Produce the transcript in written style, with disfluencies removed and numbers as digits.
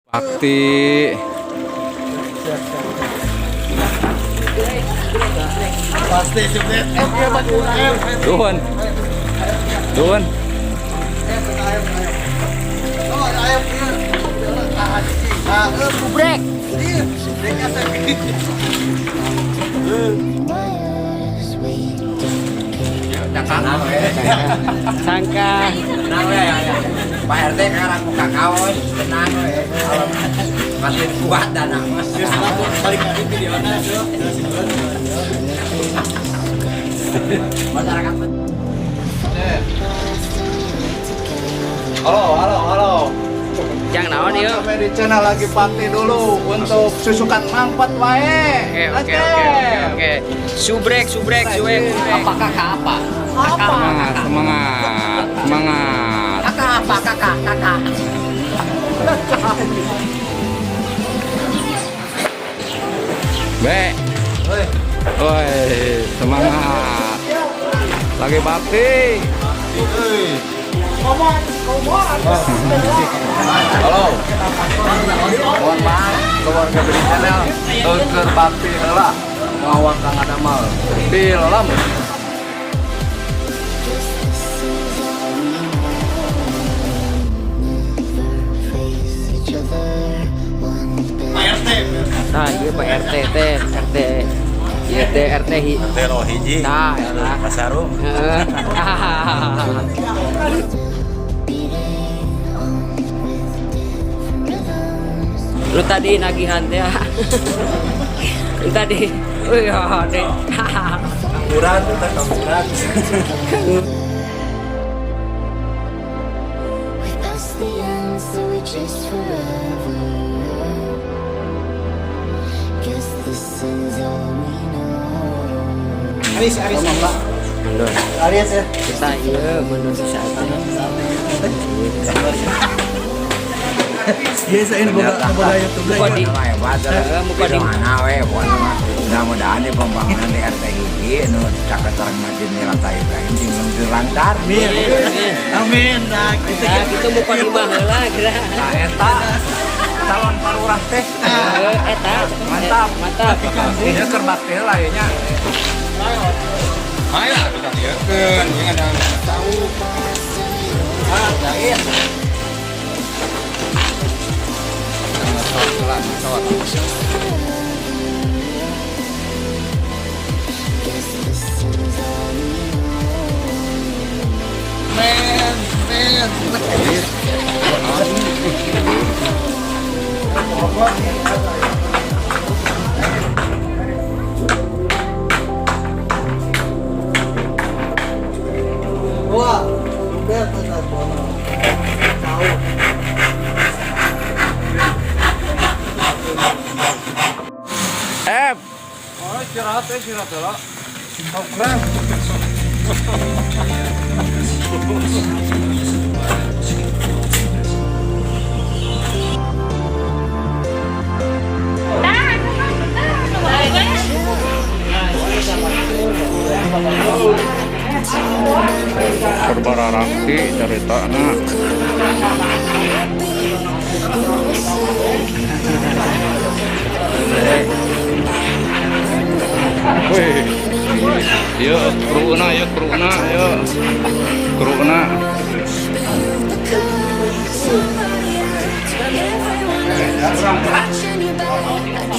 Bakti. Pasti subnet. M M. Nuhun. Nuhun. Oh, ayam ieu. Ah, Brek. Iya, subnetnya saya. Wires, we don't care. Sangka. Tenang we ya. Pak RT sekarang buka kaos, tenang we. Kalau masih kuat dana mah. Balik lagi videonya tuh. Masyarakat. Halo, halo, halo. Jang naon ieu? Sampai di channel lagi party dulu untuk susukan mangpat wae. Oke. Subrek, subrek, subrek. Apa kakak apa? Semangat, semangat, semangat. Kakak apa kakak kakak? Be. Woi, semangat. Lagi bakti. Halo. Mohon maaf keluarga beri channel keur bakti heula mawa kang adamal film. Guess this is all we know. Never face each other. One bed. Nah, ieu Pak RT teh, RT. Ieu teh RT hi. Telo hiji. Nah, eta. Pasarung. Heeh. Beating on with different rhythms. Lu tadi nagihan teh. Lu tadi. Wih, ya, deh. Murad, teh kamburan. We passed the end, so we chased forever. Guess this is all we know. Aris, Aris. Mundur. Aris ya. Kita ieu mundur saat. Iya, saya ini boga boga YouTube. Muka di Hebat. Heeh, muka di mana we pokoknya mah. Mudah-mudahan di pembangunan di RT hiji nu caket sareng Masjid Nilata Ibrahim sing lancar. Amin. Amin. Nah, gitu. Nah, gitu muka di mah heula geura. Nah, eta calon parurah teh. Heeh, eta. Mantap. Mantap. Ini keur bakti heula ieu nya. Ayo, kita lihatkeun, ieu ada tahu. Ah, yain. Guess this is all we know. Men, men. Wah, udah tetap tahu. F. Oh, istirahat ya, istirahat dulu. Keren. Serbararangsi ceritana. Wih, yuk kruna, yuk kruna, yuk kruna. Somebody else, everyone else watching you back.